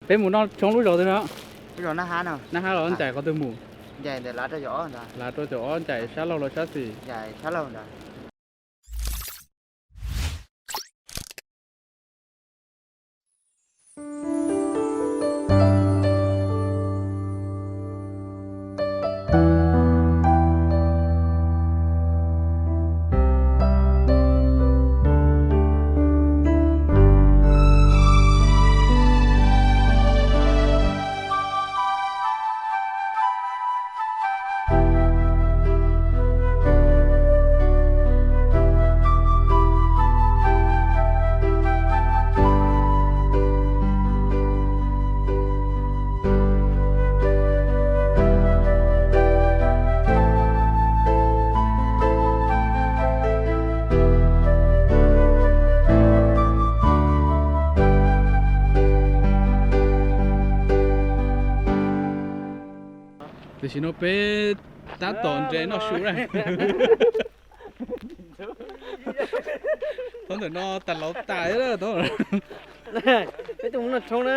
Peb mus noj tshoob lub zos twg no? Nab Hab los ncaim qhov twg mus? Lav rau caum ob ncaim sab laug los sab xis? Tam sim no peb tab tom nres noj su na. Thaum ntawm no tas lauv tas. Peb tuaj mus noj tshoob na.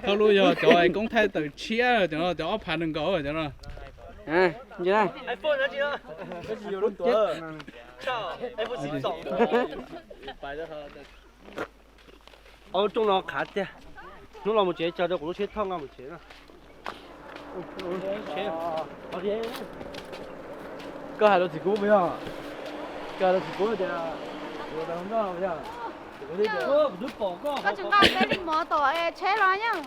Thauj lub yog cov koob thaij tawm tshiab, cov no cov ob phav nees nkaum cov no. Ob lub rooj no qhav tiag. Hnub los mus tsev tso rau kuv lub tsheb thauj nqa mus tsev na. Koj hais rau txiv kub puas yog? Koj hais rau txiv kub tias kuv tau noj puas yog? Koj tsis nqa peb li mov tom tsheb los yog?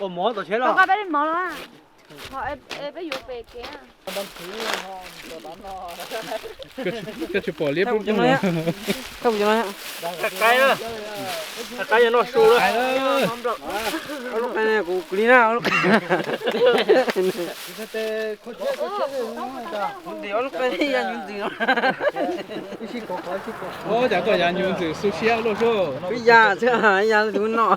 Ua mov tom tsheb los? Nqa peb li mov los? Peb yuav pem kev. Koj tsis pom liab pub pub no. Qab qab yog noj su lawm. Kuv li na. Ua cas koj yav nyuv ntxwm xu siab luaj sub. Wb ya xwb, ya tus no.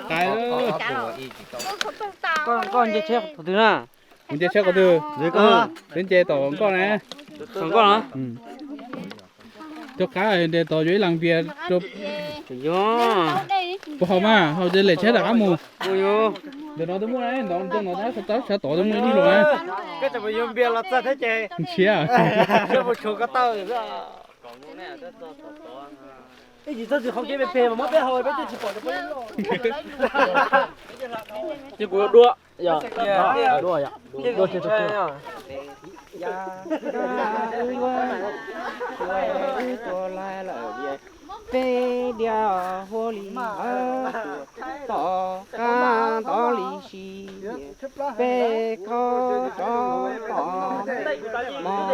Qab. Koj nce tsheb qhov twg na? Kuv nce tsheb qhov twg? Peb nce tom nkoj na. Tom nkoj na. Cov qab nce tom yuav ib las npias rau. Puas haum mas, haum ces lem tsheb rov qab mus. Ntawm no twb muaj, ntawm no sab tod twb muaj ib lub zos na. Ntshiab. Ib tsis txog tsis qhov kev phem phem mas muab peb haus peb twb tsis pom cov peb loj. Ces kuv dua, dua, dua. Peb diav huab li tom qab ntov li si, peb khob rov tom mov.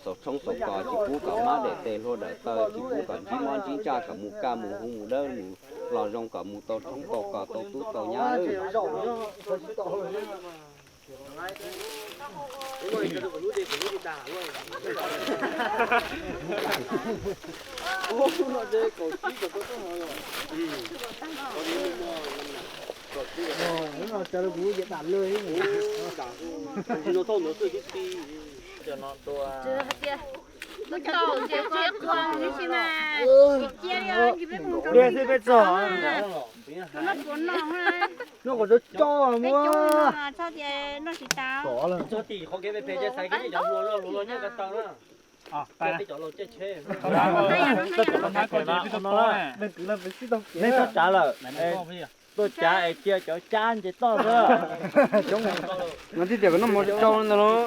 Xaus tshoob xaus kos tsis pub kom mab daim tes hlua daim taw, tsis pub kom ntsib mob ntsib ntsaj, kom mus kaj mus hu mus dawb mus los zoo, kom mus tau tshoob tau kos tau tub tau nyab. Hnub kom tau coj muab. Nej txhob tsav lawm. Tuaj tsav es cia cov cab nce toj xwb. No tib tiam kom noj mov tsau ntag lauj.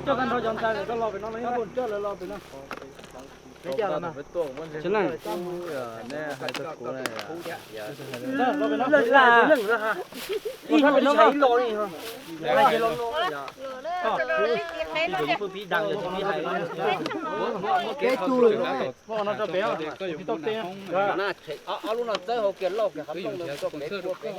Coj tag nrho cov ntxhais lawm koj los pem no, los pem no. Tsis leej. Ib hnub pem no. Peb tug lawm. Ob lub no txawb hauv kiag loj kiag qhov rooj no rau pem pua pem.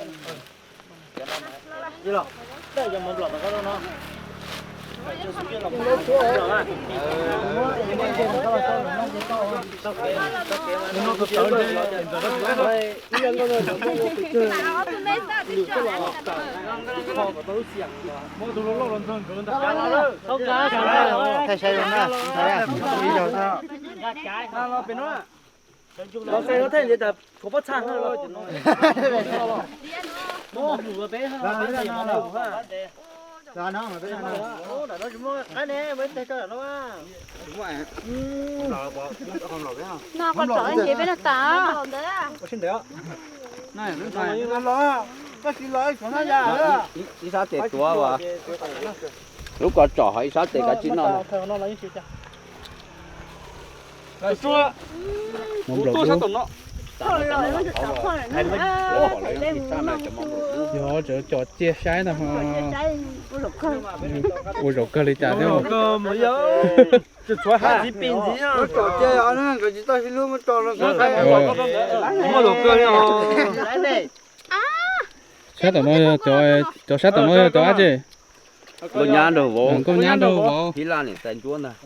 Thaij saib zoo na. Los saib no thaij ntxiv tas tshuav pob txha no. No koj tsom ntxiv peb no tas. Ib sab tes tuav as, lub ko tsom ho ib sab tes kav tsij noj. Yog tseem cov cia saib ntag. Ua zaum kawg li cas thiab. Tsis txhob hais txiv pis ntxiv, tsom cia nkawd tsis tau sib hlub muab tso los. Muaj zaum kawg li os. Sab tom no, cov sab tom no yog cov dab tsi? Nkauj nyab nraug vauv. Nkauj nyab nraug vauv. Phib laj niam tais ncuab ntag.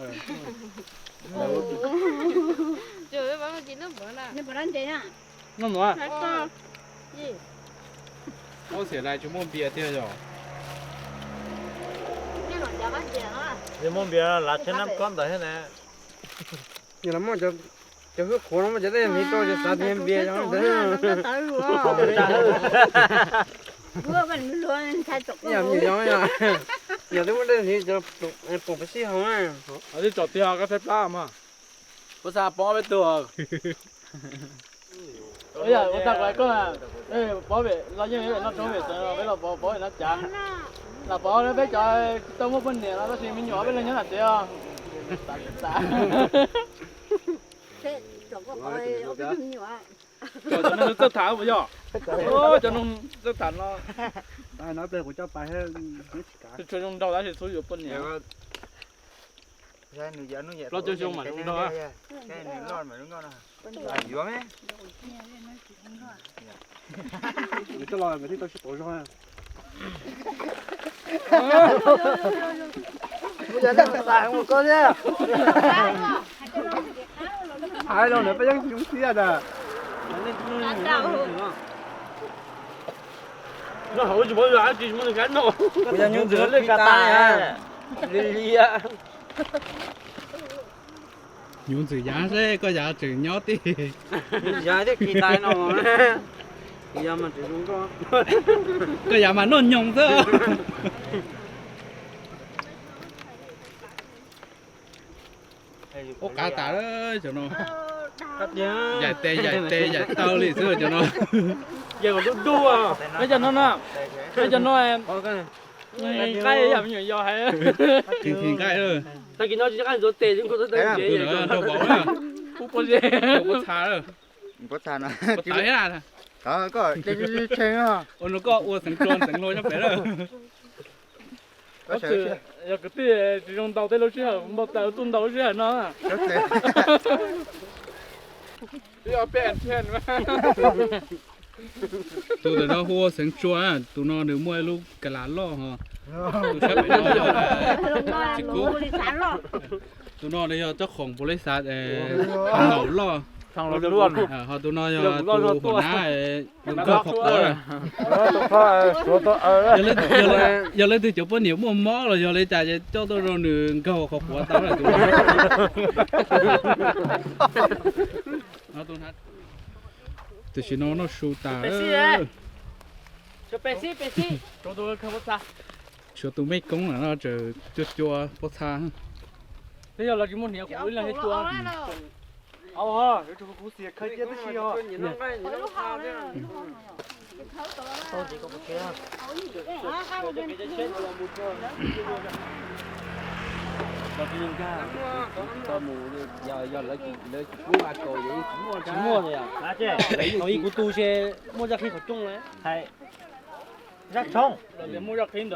Ub, xyov lawv tsis muaj npias tiag yog. Muaj npias lav tsheb nab kob ntawd thiab na. Cov hwj qhuav no muaj cov dej hniv rau cov xav tias npias yog ntawd. Yog twb muaj dej hniv cov pom pes sij hauv. Tsom tiag koj thaij plab mas. Puab xav poob peb tug. Ua tag koj, pov vem los yeej noj tsob vem xeev los peb los pov pov vem no cas. Lam pov peb cov tsis tau muaj poj niam no tab sis me nyuam peb los nyob nram tsev os. Cov no txawj tham puas yog? Cov no txawj tham no. Tsuas zoo nraug tab sis txhub yuav poj niam. Los cov xyoo mas zoo nraug. Yuav me. Coj los nkawd thiaj tau sib pauv zog. Hais los ntawd peb yeej tsis zoo siab tas. No hauv tsis paub yog dab tsi, tsis muaj neeg kav no. Kuv yog nyob ntxwv li kas tas li li. Nyob ntxwv yav seb koj yav tseem nyob tij. Yav thiaj kis tais no. Yog mas tseem zoo nkauj. Koj yav mas noj nyoos xwb. Ua qab tas cov no. Yaim tes yaim tes yaim taw li xwb cov no. Yog kom dub dub, neb cov no no, neb cov no nqaij yam me nyuam yos hais. Nqaij, tag kis no tsis nqaij ntxuav tes, nrog vauv, ub pob zeb, ub txha, ua no koj ua xeev tsua xeev hlua nyob pem lawm. Yog kwv tij tsis zoo ntaus tej lub sij hawm npau taws tuaj ntaus lub sij hawm no. Tus ntawm no hu ua xeev tsua, tus no nws muaj ib lub kas las loj ho. Tus sab pem no yog tsis kub. Tus no nws yog tsob khoom pus lej xav, thav laum loj. Ho tus no yog tus huam nab, tus nkauj qhov quav. Yog leej twg cov poj niam muaj mob los yog li cas ces coj tuaj rau nws nkaug qhov quav tau lawm tus no. Tam sim no noj su tas. Tshuav tus mej koob no tseem cua cua pob txha. Tsis muaj, kuv tu ces muaj zaj qhib qhov rooj na. Zaj tshoob. Muaj zaj qhib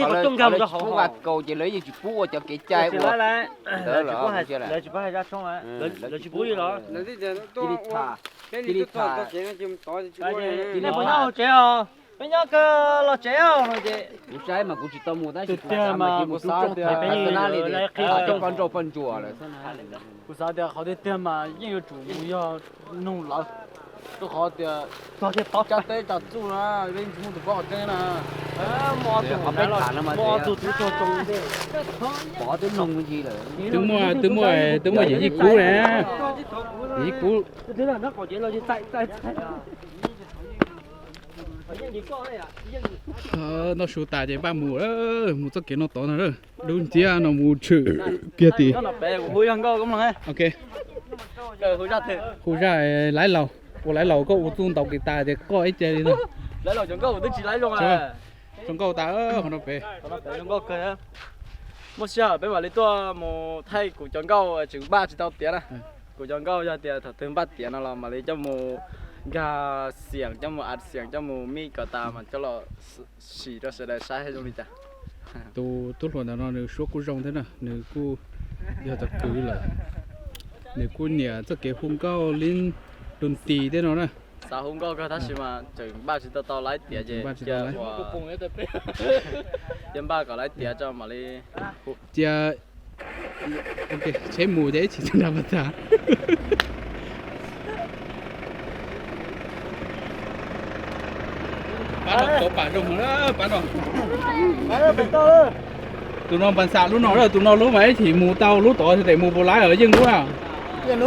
qhov coj nkag rau hauv. Pub kaus ces lawv yeej tsis pub ua cov kev cai ua ntawd lawm. Lawv tsis pub hais zaj tshoob, lawv tsis pub li los. Cia li tham, cia li tham. Nej puas nyob hauv tsev os? Peb nyob kawg, los tsev os no ces. Kuv saib mas kuv tsis tau mus tab sis kuv xav mas kuv xav tias peb nab li qhib qhov coj poj nrauj poj ntsuam lawm. Kuv xav tias qhov tiag tiag mas yeej yuav tsum mus yog nug lawv, rau qhov tias txog teb txog txuj na, peb tsis muaj tus paub qhov tseeb na. Qhov peb tham no mas pom twb noog ntsis lawm. Twb muaj, twb muaj, twb muaj yim yij kub na. Yim yij kub. Noj su tas ces npaj mus, mus txoj kev no tod no, dub nciab no mus tshwm kiag tim. Hu zaj Laiv Laus, ua Laiv Laus koj ua txuj ntaus kis tas tias koj ib ce li no. Zoo nkauj tas qhov no pem. Muaj sij hawm peb mam li tuaj mus thaij kuv cov nkauj tseem npaj tsis tau tiav na. Kuv cov nkauj yog tias thaum twg npaj tiav no los mam li coj mus nkag xiam, coj mus a xiam, coj mus mix kom tas mas coj los sim rau sawv daws saib zoo li cas. Tus tub hluas ntawm no nws suab kuj zoo thiab na, nws kuj yog cov kwv lawm, nws kuj nyiam txoj kev hu nkauj li tus tis tej no na. Xav hu nkauj kawg tab sis mas tseem npaj tsis tau tau laiv tiav ces cia npaj kom laiv tiav tso mam li cia. Tsheb mus ces ib chim txog nram Npab Txas. Pab no tau pam zoo, pab no. Tus no Npab Txas lub no, tus no lub mas ib chim mus tau, lub tod tes mus puas laib os, yeej lub na. Yeej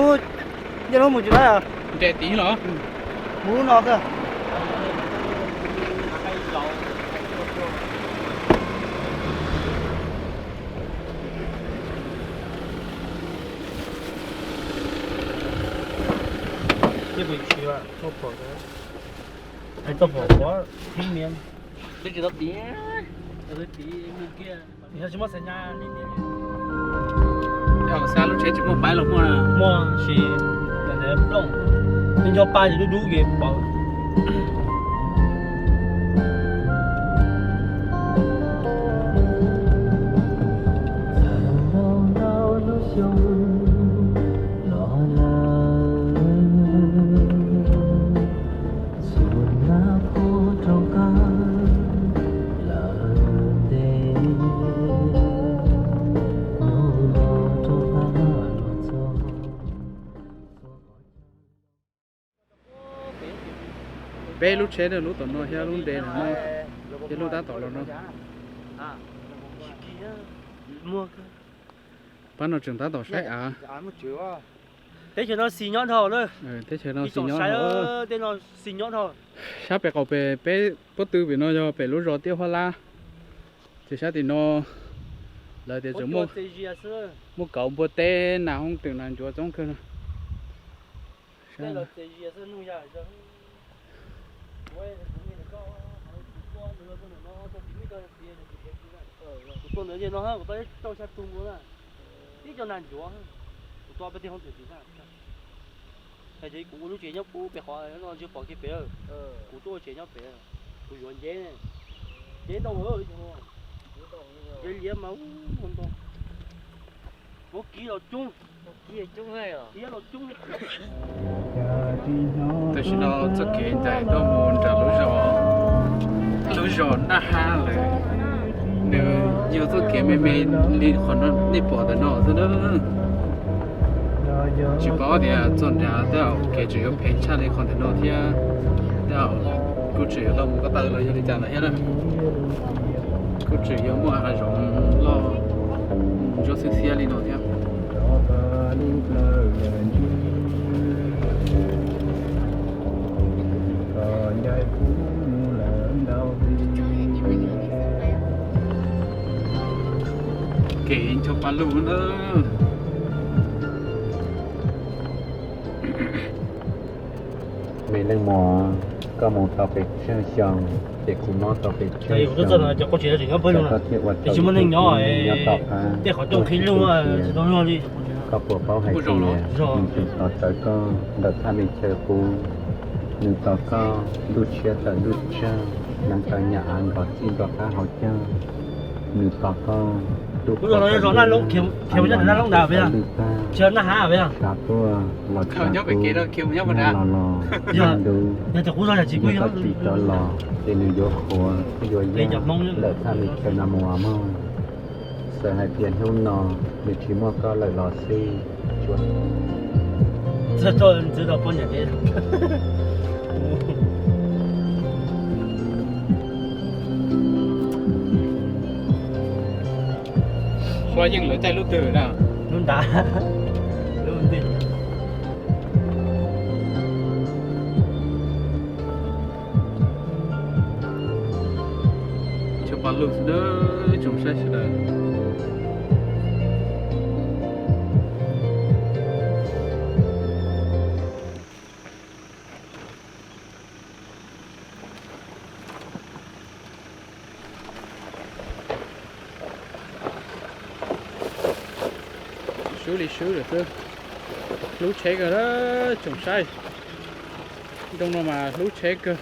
lub mus tsis laib os. Nres tid los? Mus lub no xwb. Tsis tau pom qhov thib miam. Tsis tau tid. Tsis muaj xav nyas li tias. Xav lub tsheb tsis muaj paib los muaj. Muaj sis plooj, nco pa ces dub dub ces pom. Peb lub tsheb, lub tom no thiab lub nres no thiab lub tab tom los no. Pab no tseem tab tom saib av. Teb chaws no xis nyob dhau na. Teb chaws no xis nyob dhau. Sab pem qaum pem peb pob tw pem no yog pem lub zos Tiaj Huab Lab. Ces sab tim no lawv tias tseem muaj kauv npua teb, nas hoob twm nas ncuav txoob kawg no. Kuv tua ntawd no kuv tau rau xya tus npua na, tib co nas ncuav, kuv tua peb tij hoob twm tim na. Hais tias kuv ua lub tsev nyob pub pem qhov no tsis pom kiag pem, kuv tuaj ua tsev nyob pem, kuv yuav nceb, nceb ntau, nceb liab mas ntau, muab kib los coob, kib los coob. Tam sim no txoj kev ncaim tuaj mus nram lub zos, lub zos Naj Hab lawm. Nws yog txoj kev me me li qhov nej pom ntawm no xwb na. Tsis paub tias txog nrad tej zaum kev tseem yuav phem tshaj li qhov ntawm no thiab, tej zaum kuj tseem yuav tau mus ko taw los yog li cas ntawd thiab na. Kuj tseem yuav muaj hav zoov loj ntsuab xiab xiab li no thiab. Kev ncho pa lug na. Me leej muam, koj mus tau pes tsawg xyoo ces kuv nyob tau pes tsawg xyoo, koj thiaj ua tau ib tug txiv neej nyob tom qab muaj txiv muaj txiv. Koj puas paub hais tias kuv tus tsov txawv koj ntawm thaj me chaw qub, Nws tos koj ntuj tshiab tawm ntuj tsawg, neev taw nyam av nrov txij nrov qab hauv caug. Nws tos koj ntuj qhua tawm ntuj tsawg, av nrov nyam av tawm lwj tag. Xav tuaj los xav tuaj, nag los los, nag ntuj, yog koj tsis rov los ces nws yuav qhuav thiab yuav yaj lawm thaj li chaw no mus mog. Txawm hais tias hnub no nws tsis muaj koj lawm los xij, tsuas Hlob Yeej lawv caij lub twg na? Lub nrad, lub ntej. Tshaj plaws lug xwb, tsoom saib sawv daws. Sub li sub lawm xwb. Hlub tsheb kawg, tsoom saib. Nroog no mas hlub tsheb kawg.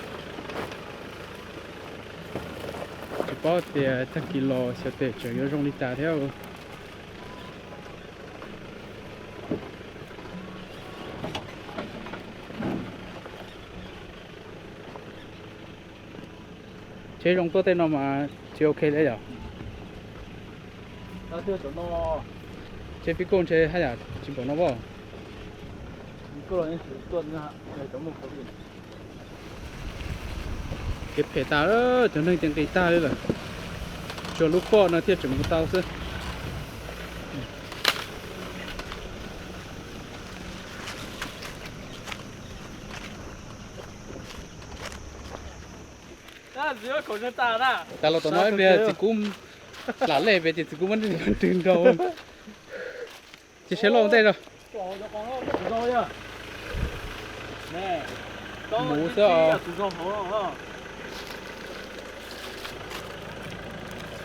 Tsis paub tias tag kis los xyov tes tseem yuav zoo li cas thiab. Tsheb zoo tuaj tej no mas tsis ok li yom. Tsheb pib kuj ntshe haj yam tsis npaum no as. Kev phem tas, cov neeg ces nqis tag li lawm. Tsuas lub poj no thiaj tseem mus tau xwb. Tas los tom no ib pliag txiv kub lam lej pem ces txiv kub muab rwg nrau. Ces siav loj ntej zog. Mus xwb os.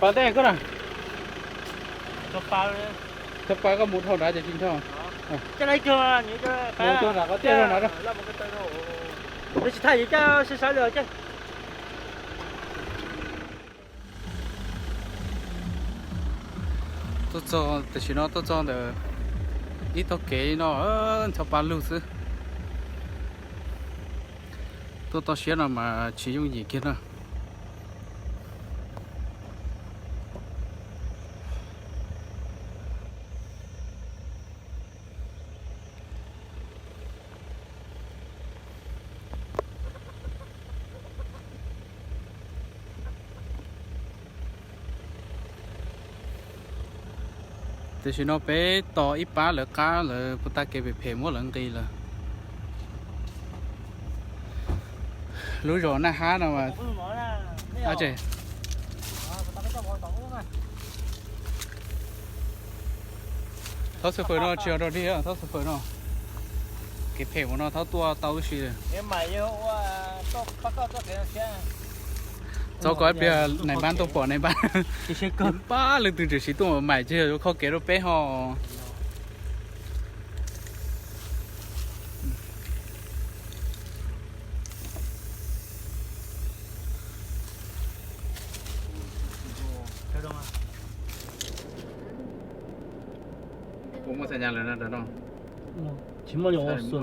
Pas ntej koj na. Cov pas koj mus dhau nrad ces tsis nrho. Mus rau nram qhov tiaj rau nrad. Tsis thaj yim caj sai sai li ces. Tuaj txog, tam sim no tuaj txog ntawm ib tog kev no, ncho pa lug xwb. Tuaj toj siab no mas tsis yooj yim kiag na. Tam sim no peb tos ib pab lawv qab, lawv puas tag kev phem phem muab lawv nqis lawm. Lub zos Naj Hab no mas, thaub xab fawm no tsis yog dog dig, thaub xab fawm no. Kev phem ua no thaub tuaj tau ib si. Txog ko ib pliag nais npab tuaj pom nais npab. Npab leej twg tseem siv tuaj mam mais, tsis yog yuav kho kev rau peb ho. Kuv muaj txhais nyas lawm no. Tsis muaj li ua xu.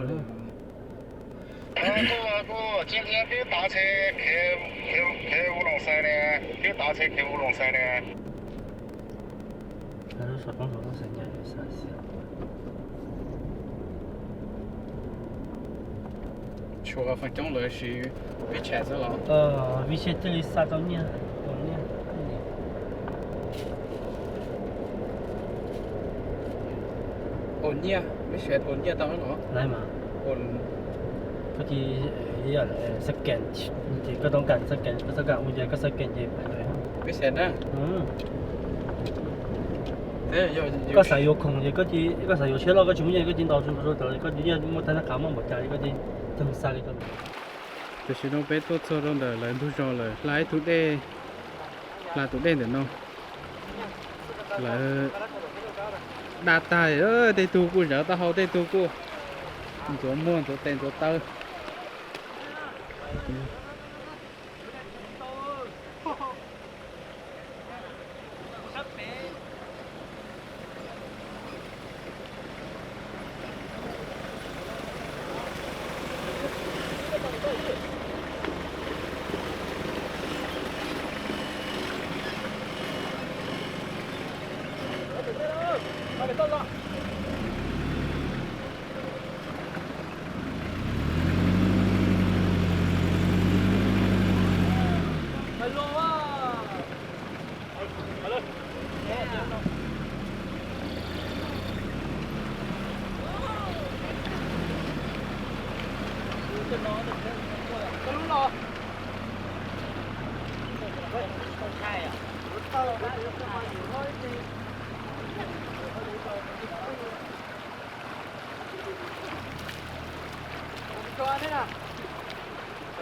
Tshuav feem coob lawv siv Vshav xwb los? Vshav thiaj li xa tau nyiaj, ua nyiaj. Ua nyiaj, Vshav ua nyiaj tau los? Koj cia scan, ces koj toob kas scan, koj toob kas ua ces koj scan ces pais. Vshav na. Koj xav yuav khoom ces koj cia, koj xav yuav siab loj koj tsis muaj nyiaj koj cia ntaus rau tas, koj cia muaj thab nab qhav muaj npaum cas koj cia tag xa li. Tam sim no peb tuaj txog rau ntawm lawv ntug zos lawm, hla ib tug dej, hla tus dej ntawm no. Lawv daj tag, tej tug kuj zawv taub hau, tej tug kuj ntxuav muag ntxuav tes ntxuav taw.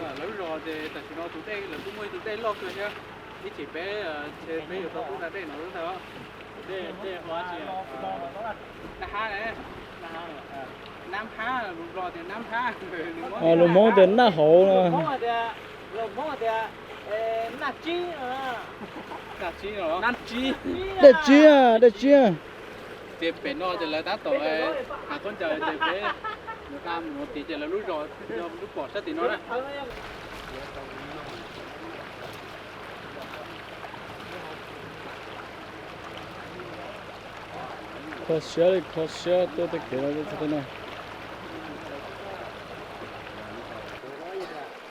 Lawv lub zos ces tam sim no tus dej lawv kuj muaj ib tug dej loj kawg thiab, ib chim peb, peb yuav tau tub da dej no lub ntawd. Dej, dej hu ua dab tsi? Nab Hab ne. Nab Hab, lus Nplog tias Nab Hab, lus Hmoob tias Naj Hauv no. Dej Tsib, Dej Tsib. Ces pem no ces lawv tab tom hais khaub ncaws ces peb yuav mus tid ces lawv lub zos yog lub pom sab tim no na. Kho siab li kho siab tuaj tej kev no txog tej no.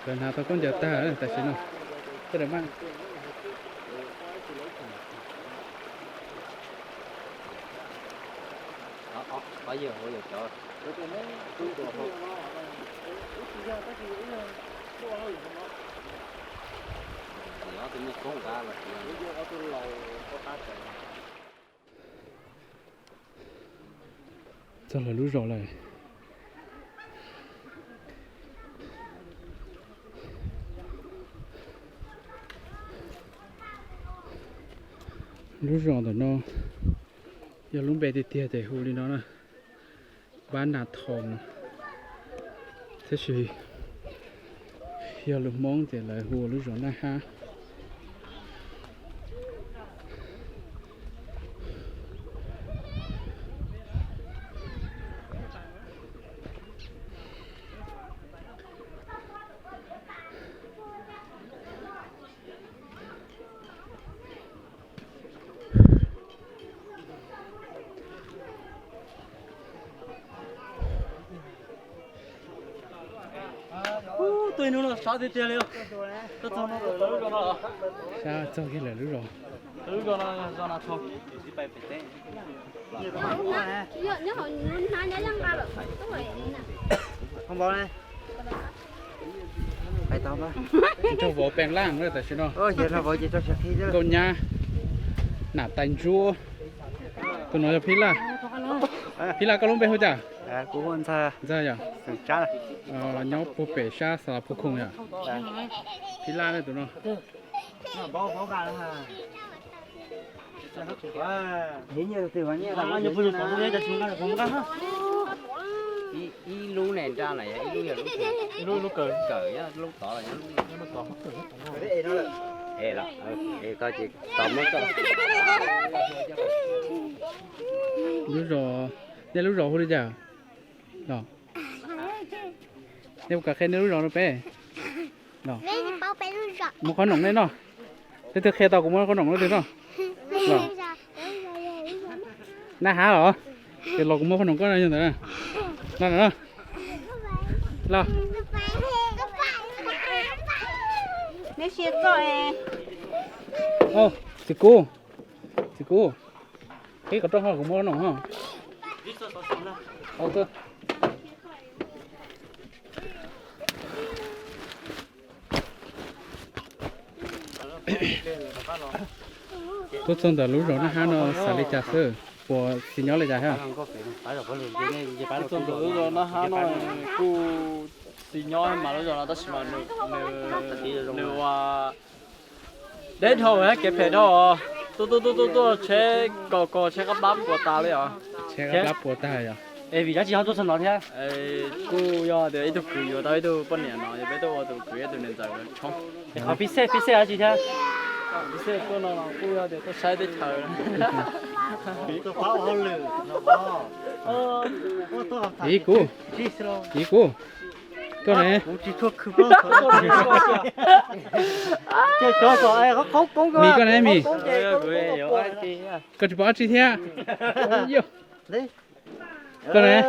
Lawv hnav tau khaub ncaws tag tam sim no. Tej lawv mas Txog lawv lub zos lawm. Lub zos ntawm no yog lub npe tiag tiag ces hu li no na, Npab Nas Thoo no, tab sis yog lus Hmoob ces lawv hu ua lub zos Naj Hab. Tuaj ib hnub no sab tiag tiag li. Sab txog kiag lawv lub zos. Lub zos no, zos Nas Thoo. Rau vauv Peeb Laj na tam sim no. Nkauj Nyab, Nam Tais Ntsuab. Tus no yog Phib Laj. Phib Laj, koj lub npe hu cas? Ntxawg yom? Nyob puag pem sab Xalas Phu Khoom yom? Phib Laj ne tus no. Ib lub ne nraj na, ib lub yog lub kawm, lub tod los yog lub tod. Lub zos, nej lub zos hu li cas? Nej puas kam qhia nej lub zos rau peb? Muab qhob noom nej noj. Leej twg qhia tau kuv muab qhob noom leej twg noj. Los, Naj Hab los? Ces los kuv muab qhob noom koj noj ntawd na. Los. Txiv Kub, txiv Kub, qhib qhov rooj ho kuv muab qhob noom ho. Tuaj txog ntawm lub zos Naj Hab no xav li cas xwb, puas tsis nyob li cas thiab? Tuaj txog ntawm lub zos Naj Hab no kuj tsis nyob mas lub zos no tab sis mas nws ua deb dhau, kev phem dhau. Tuaj tuaj tuaj tuaj tsheb kaus kos tsheb qab plab puas tas li os. Tsheb qab plab puas tas yom? Es vim dab tsi ho tuaj txog no thiab? Kuj yog tias ib tug kwv yuav tau ib tug poj niam no, yog peb tuaj ua tus kwv ib tus niam ntxawm tshoob. Es qhov pib xej, pib xej dab tsi thiab? Pib xej tuaj no los kuj yog tias tuaj saib teb chaws. Ib kuv, ib kuv, tuaj ne. Mis koj ne, mis. Koj tsis pom dab tsi thiab? Koj ne,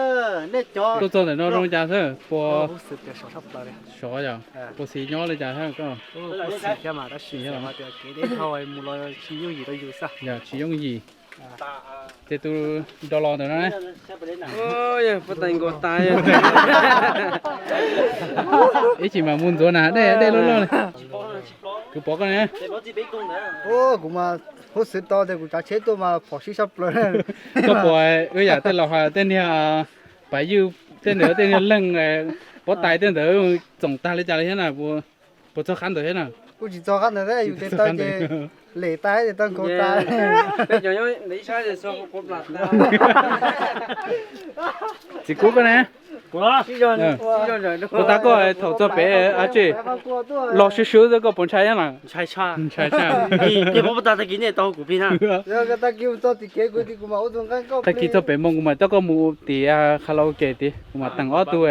tuaj txog ntawm no zoo li cas xwb? Puas sov yog puas xis nyob li cas thiab koj? Yog tsis yooj yim. Ces tus nrog los ntawm no ne? Ib chim mas mus ntxuav na, dej dej loj loj li. Kuv pom koj ne. Kuv mas huj xwv tau tias kuv tsav tsheb tuaj mas phom sib sab plaws. Koj pom wb yam tej laus hais tej niag pais ywj tej ntawd, tej niag leeg pob tais tej ntawd txoom tag li cas li thiab na, puas txog qab ntawd thiab na? Kuj tsis txog qab ntawd thiab, yus tes taw ces lem tas ces taw nkaus tas. Txiv Kub koj ne? Puas tas koj thaum txog pem tsi los swb swb xwb koj puas ntshai thiab na? Ntshai tshaj. Tag kis txog pem moo kuv mam coj koj mus tim karaoke tid, kuv mam teem ob tug.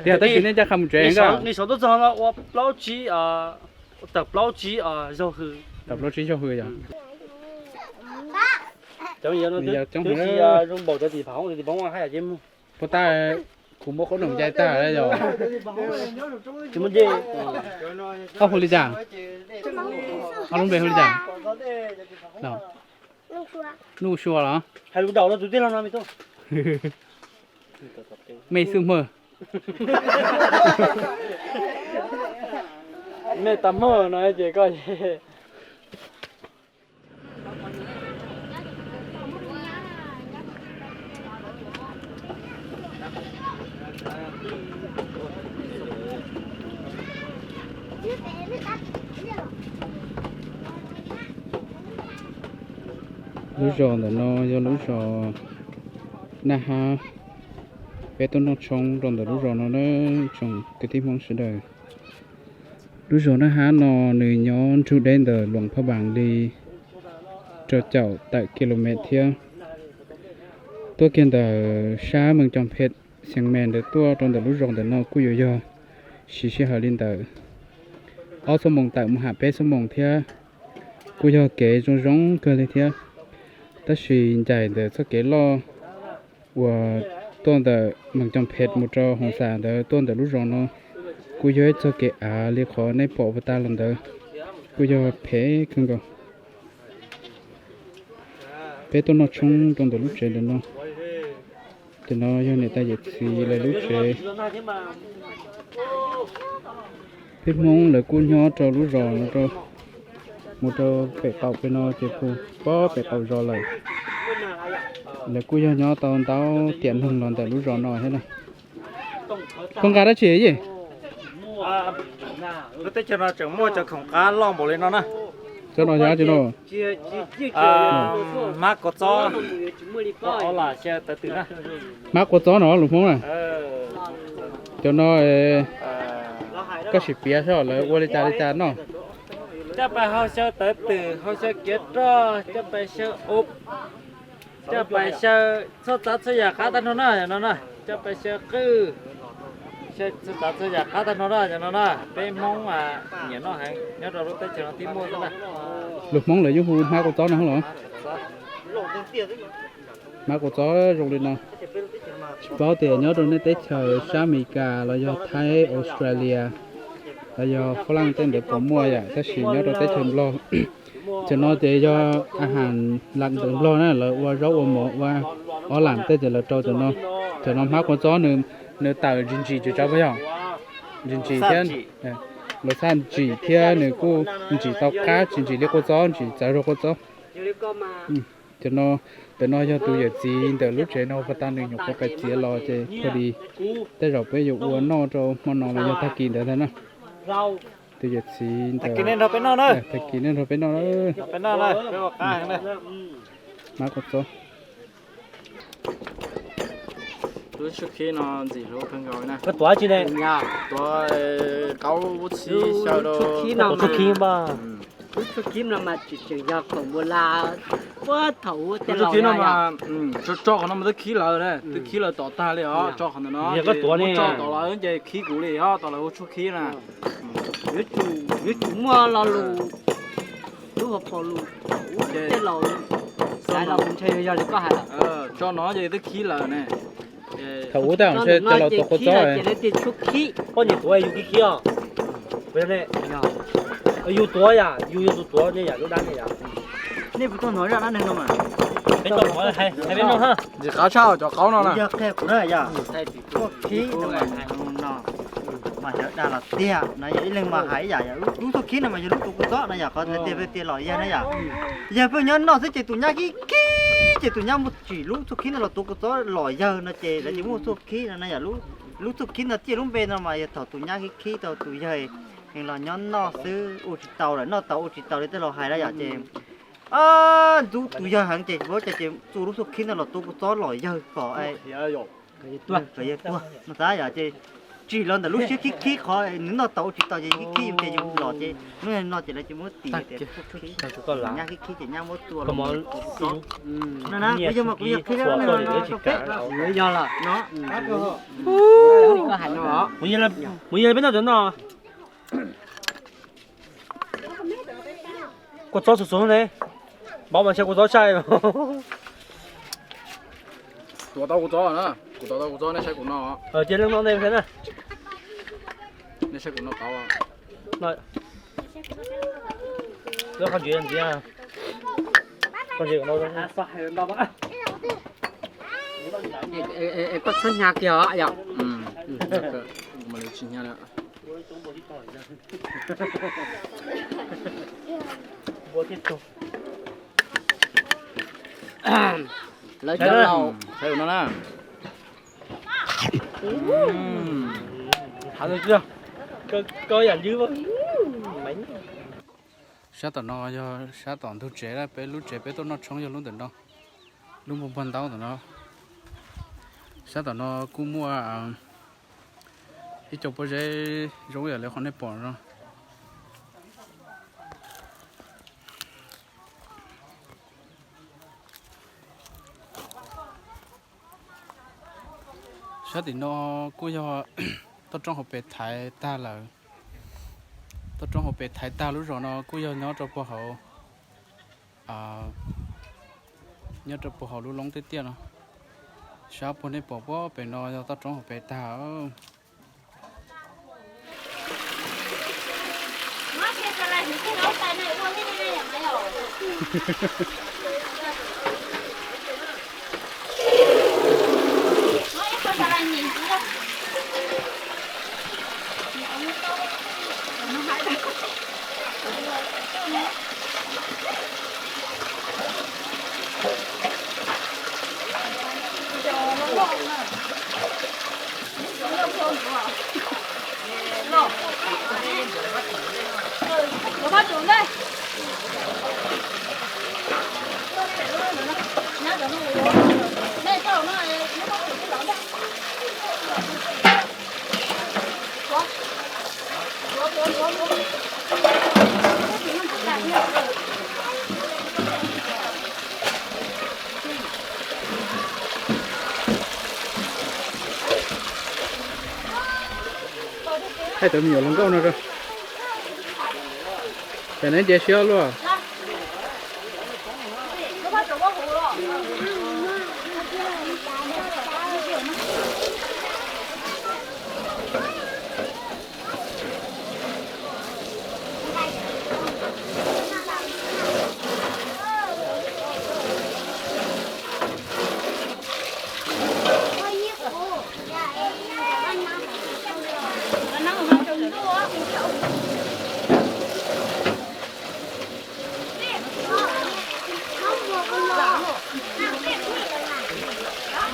Tiag tab sis nej ncaj qha mus tsev. Tawm plaub tsib zaug hws yog. Puas tas kuv muab qhob noom ncaim tag yog? Ob hu li cas? Ob lub npe hu li cas? Nuj Sua los? Mej xwb hmawj. Mej tas hmawj no ces koj. Lub zos ntawm no yog lub zos Naj Hab. Peb tuaj noj tshoob rau ntawm lub zos no na, tsoom kwv tij Hmoob sawv daws. Lub zos Naj Hab no nws nyob nrug deb ntawm Luam Phaj Npaas li rau caum tawm kilomev thiab. Tuaj kiag ntawm sab Mees Coo Phem, Xeev Mees ntawd tuaj rau ntawm lub zos ntawm no kuj yuav yog siv sij hawm li ntawm ob xuab moos tawm mus ham peb xuab moos thiab. Kuj yog kev zoo zoo kawg li thiab. Tab sis ncaim ntawm txoj kev loj uas tuaj ntawm Mees Coo Phem mus rau Hoos Xas ntawd tuaj ntawm lub zos no kuj yog ib txoj kev av li qhov nej pom puag ta los ntawd, kuj yog phem kawg nkaus. Peb tuaj noj tshoob rau ntawm lub tsev ntawm no. Cov no yog niam tais yawm txiv lawv lub tsev. Peb Hmoob lawv kuj nyob rau lub zos no, mus rau pem qaum pem no ces puag pem qaum zos lawm. Lawv kuj yog nyob tau ntau tiam neeg los ntawm lub zos no thiab na. Koj nqa dab tsi yej? Lub teb chaws no tseem muaj cov khoom qab loj npaum li no na. Cov no yog dab tsi no? Hmab kua txob. Hmab kua txob no lus Hmoob na. Cov no koj sim piav saib lawv ua li cas li cas no. Coj pais hau xyaw tawv twm, hau xyaw kiav roj, coj pais xyaw ub, coj pais xyaw txhua tsav txhua yam qab tag nrho na, yog no na, coj pais xyaw qwj, xyaw txhua tsav txhua yam qab tag nrho na, yog no na. Peb Hmoob mas nyiam noj heev, nyob rau lub teb chaws no twb muaj xwb na. Lus Hmoob lawv yeej hu hmab kua txob no los? Hmab kua txob zoo li no. Tsis paub tias nyob rau nej teb chaws sab Amelikas los yog Thaib, Australia los yog Fab Laj tej ntawd puas muaj yam, tab sis nyob rau teb chaws Nplog, cov no ces yog a has lam ntawm Nplog na, lawv ua zaub ua mov ua ob lam tej ces lawv rau cov no. Cov no hmab kua txob nws, nws tawm ntsim ntsim tsis tsawv puas yog? Ntsim ntsim thiab, lus Xaj ntsim thiab nws kuj ntsim tau qab tsis ntsim li kua txob, ntsim txawv rau kua txob. Cov no, ntawm no yog tus yawm txiv ntawm lub tsev no, puag ta nws nyuam qhuav pais txiav los ces pha di tej zaum peb yuav ua noj rau hmo no los yog tag kis ntawd ntag na. Tus yawm txiv ntawd, tag kis nej nrog peb noj na. Hmab kua txob. Lub tshuab khib no ntxim hlub kawg nkaus na. Koj tuav tsi ne? Tuav qaub txhib xyaw rau. Tuav tshuab khib mas. Lub tshuab khib no mas tsis tseem yog khoom npua la, puag thaum ub tej laus no mas tso qhov no mas twb khib lawm, twb khib lawm tom tag li os, tso qhov ntawm no. Yog koj tuav ne, tso tom lawv ces khib kuv li os, tom lawv hu tshuab khib na. Yuav tsum muaj lo lus, lub hauv paus lus, tej laus xav los mus ntshe yog li koj hais lawm. Tso no ces twb khib lawm ne. Thaum ub tej laus tuav kua txob ces lawv tias tshuab khib. Poj niam tuav yus khib khib os. Yus tuav yam, yus yog tus tuav ne yam, lub dab ne yam. Nej puas tau hnov zaj dab neeg no mas? Peb tau hnov, hais peb mloog ha. Ntxim qab tshaj cov qaub no na. Yog qhia kuv na yom. Tshuab khib no mas, no mas yog dag los tiag no, yog ib leeg mas hais ib yam, yog lub tshuab khib no mas yog lub tuav kua txob no yom, qhov tias peb tias los yawg na yom. Yog peb nyob noj xwb ces tus nyab khib khib ces tus nyab muab tsim lub tshuab khib no los tuav kua txob los yawg no ces lawv tias muaj tshuab khib no na yom. Lub tshuab khib no ciaj lub npe no mas yog thaum tus nyab khib khib tau tus yawg los nyob noj xwb ua tsis tau lawm, noj tau ua tsis tau li tej laus hais na yom ces ntxub tus yawg heev ces ces txua lub tshuab khib no los tuav kua txob los yawg kom yawg tuag no xav yom ces tsim los ntawm lub siab khib khib qhov nws noj tau ua tsis tau ces khib khib yus ces yus los ces hnub no ces lawv ces muab tis tias nyab khib khib ces nyab muab tua los no na. Kuv yog mas kuv yog qhia rau nej no rau peb, yog los no. Kuv yog peb noj cov no. Kua txob xum xum ne, npaum mas saib kua txob sai. Tuav tau kua txob na, kuv tuav tau kua txob, nej saib kuv no. Cia leej noj nej saib na. Nej saib kuv no tau. Lub qhov ntsis ntxiv, qhov ntsis no. Koj txhob hnyav kiag os yom. Lawv cov laus. Saib no na. Hav tiag, koj yam ywb. Sab tom no yog sab tom ntug tsev, peb lub tsev peb tuaj noj tshoob yog lub ntawm no, lub npog npog ntaub ntawm no. Sab tom no kuj muaj ib co pob zeb zoo ib yam li qhov nej pom no. Sab tim no kuj yog toj roob hauv pes thaiv tag lawm. Toj roob hauv pes thaiv tag lub zos no kuj yog nyob rau puag hauv, nyob rau puag hauv lub loob tiaj tiaj no. Sab puag nej pom puag pem no yog toj roob hauv pes tag. Thaij tau me nyuam hluas nkauj no rau. Ces neb nce siab luaj.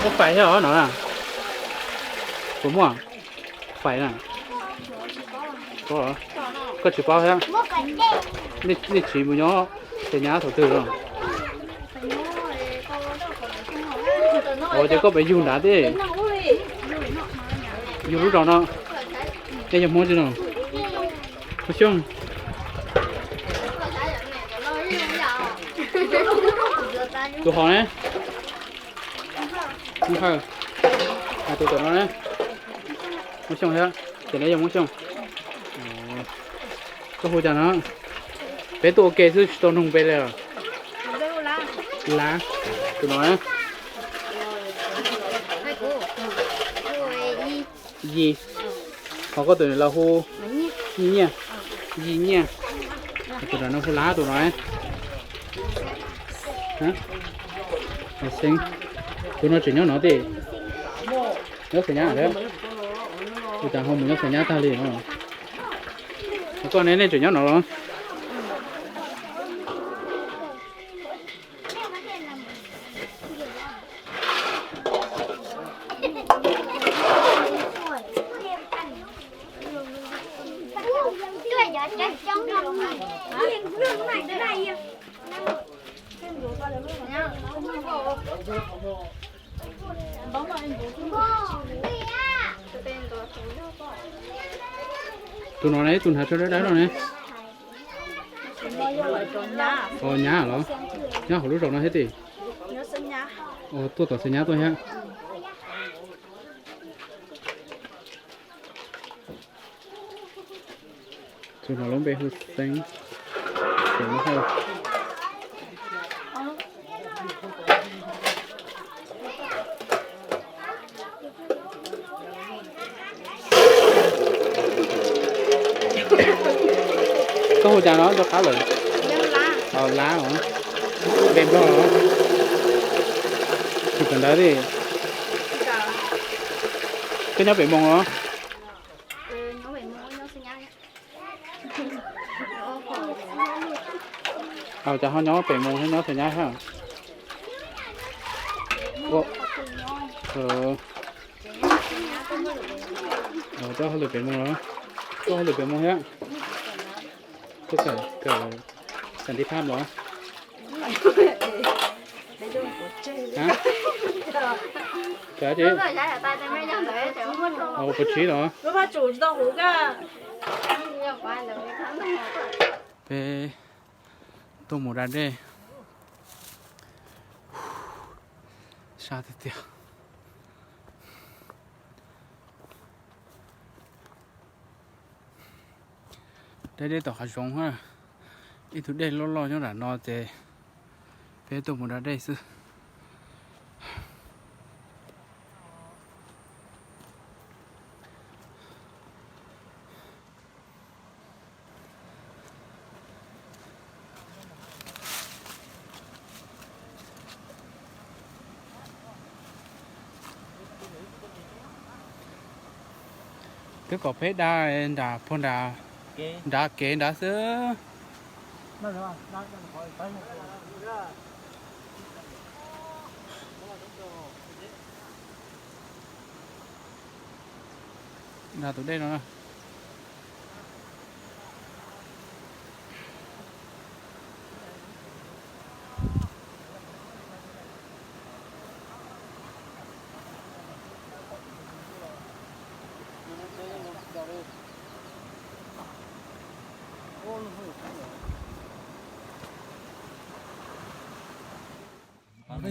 Muaj fais thiab os no na? Puas muaj fais na? Koj tsis paub thiab. Nej tsiv mus nyob ces nyab thaum twg los? Ua ces koj pem yug nrad thiab. Yus lub zos no, nej yog Hmoob tsi no? Hmoob Xyooj. Tus hov ne? Hmoob Hawj. Tus tom no ne? Hmoob Xyooj thiab. Ces nej yog Hmoob Xyooj. Koj hu cas no? Peb tuaj ua ke xwb tsis tau noog npe li os. Lav. Tus no na? Yis. Ho koj tus niam laus hu Nyiaj. Yis Nyiaj. Tus no hu Lav tus no. Xeeb. Tus no tseem nyob no thiab. Nyob Xais Nyab thiab. Ua cas ho mus nyob Xais Nyab tag li no? Koj ne, nej tseem nyob no los? Tus no ne, tus hnav tsho dawb dawb no ne? Os, nyab los? Nyob hauv lub zos no thiab tiag? Os, tuaj tom Xais Nyab tuaj thiab. Tus no lub npe hu Xeeb. Koj hu cas no rau qab lawm? Lab os. Npe Nplog los? Tsis kawm ntawv li. Koj nyob pem Moos los? Ua cas ho nyob pem Moos thiab nyob Xais Nyab thiab? Koj hauj lwm pem Moos los? Koj hauj lwm pem Moos thiab? Koj kawm, kawm xas ntiv phab los? Kawm tsi? Ua puas tsib los? Peb tuaj mus da dej, sab tiag tiag. Deb deb tom hav zoov na. Ib tug dej loj loj nyob nram no ces peb tuaj mus da dej xwb. Twb kom peb da nram puag nram, nrad kev nrad xwb. Da tus dej no na.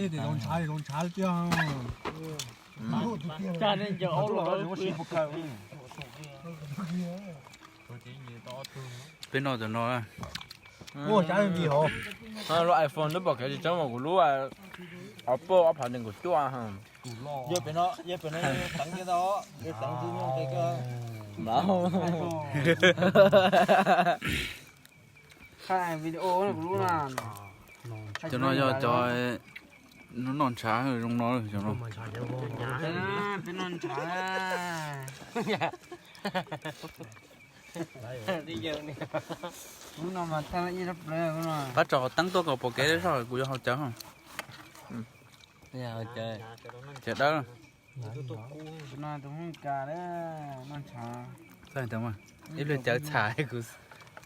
Zoo ntshav zoo ntshav tiag. Peb noj tam no. Lub iPhone twb pom kev tsis tseeb mas kuv lub Oppo ob phav nees nkaum cuaj. Cov no yog cov noj ntshav zoo no, cov no. Peb noj ntshav. Pab tso qhov teeb tuaj kom pom kev zoj, kuv yuav haus cawv. Cawv dawb. Ib pliag cawv txham kuv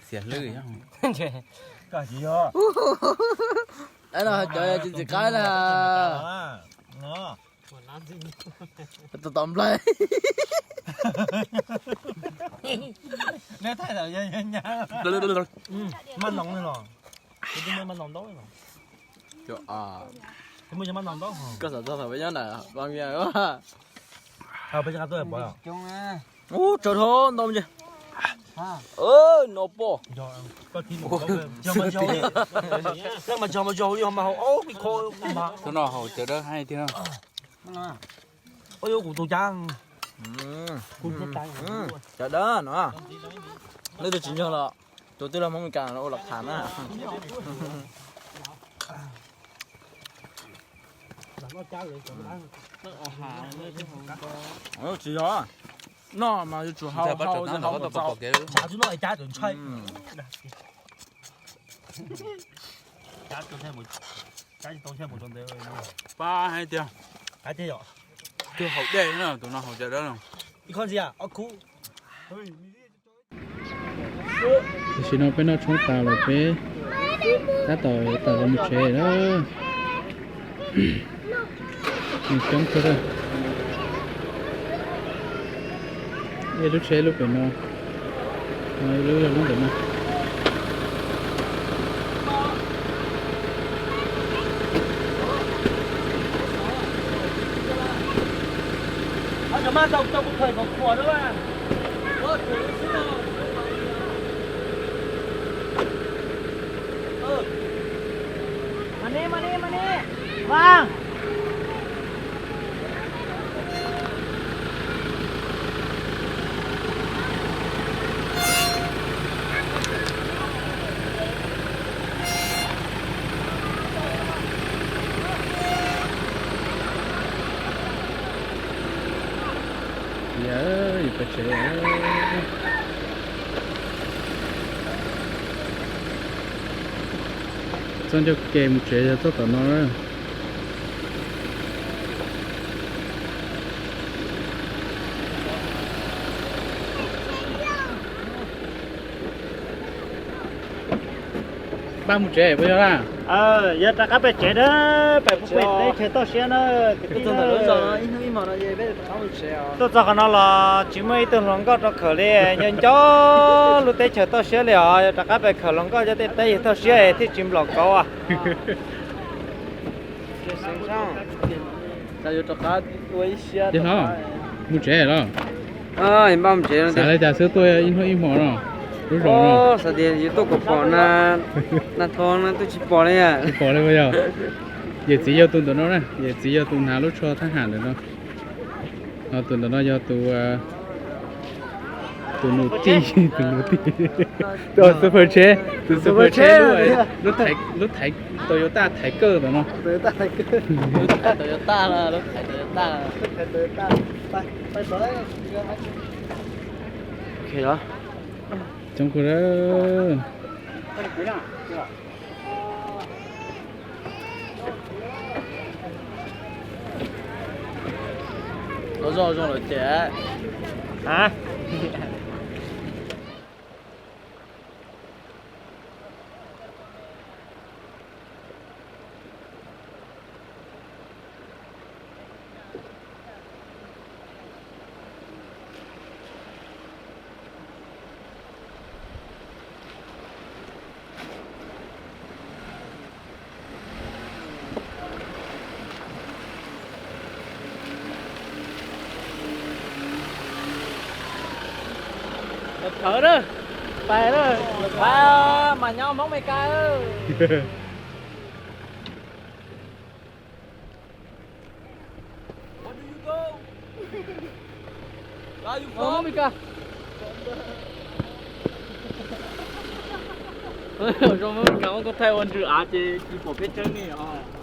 xiam hlwb. No cov tsis txim qab na. Tom tom nplai. Neb thaij tawm yog nyab. Maj noos ne los? Kuv twb muaj maj noos ntaub los. Kuv muaj maj noos ntaub. Koj xav txog thaum peb nyob nram Paj Vias. Ub, tsawg dhau ntau me. No pom. Tus no haus cawv dawb heev tiag. Cawv dawb no, leej twg tsis nco los tus twb los Hmoob Meskas no ua los tham na. Tsis yog, noj mas yuav tsum hau hau txaus. Pab hais tias, twb haus dej na, tus no haus cawv dawb no. Tam sim no peb noj tshoob tas lawm peb tab tom tawm los mus tsev na. Nws coob kawg. Ib lub tsheb lub pem no, ib lub yog lub ntawm no. Yog, yus pais tsev. Txoj ncauj ke mus tsev yog txoj tom no. Npaj mus tsev puas yog na? Yog rov qab pem tsev na, pem pem teb chaws toj siab na. Tuaj txog qhov no los tsis muaj ib tug hluas nkauj rau khawm li, nco nco lub teb chaws toj siab li os. Yog rov qab pem khawm hluas nkauj cov tej teb chaws toj siab thiaj tsis nplaum kauv. Mus tsev los? Xav li cas xwb tuaj ib hnub ib hmo no, lub zos no. Xav tias yuav tuaj kom pom na, na tho no twb tsis pom li. Tsis pom li puas yog? Yawm txiv yog tus ntawm no na, yawm txiv yog tus hnav lub tsho thab ham ntawm no. Ho tus ntawm no yog tus, tus nus tij, tus nus tij. Tus super tsheb, tus super tsheb, lub thaiv Toyota thaiv kawj ntawm no. Coob kawg. Ua zoj zoo lawm ces. Thawv na, pais na, pais mas nyob Hmoob Mes Kas. Zoo Hmoob Mes Kas muab kuv thaij ua ntsws av ces tsis pom peb tseeb li os.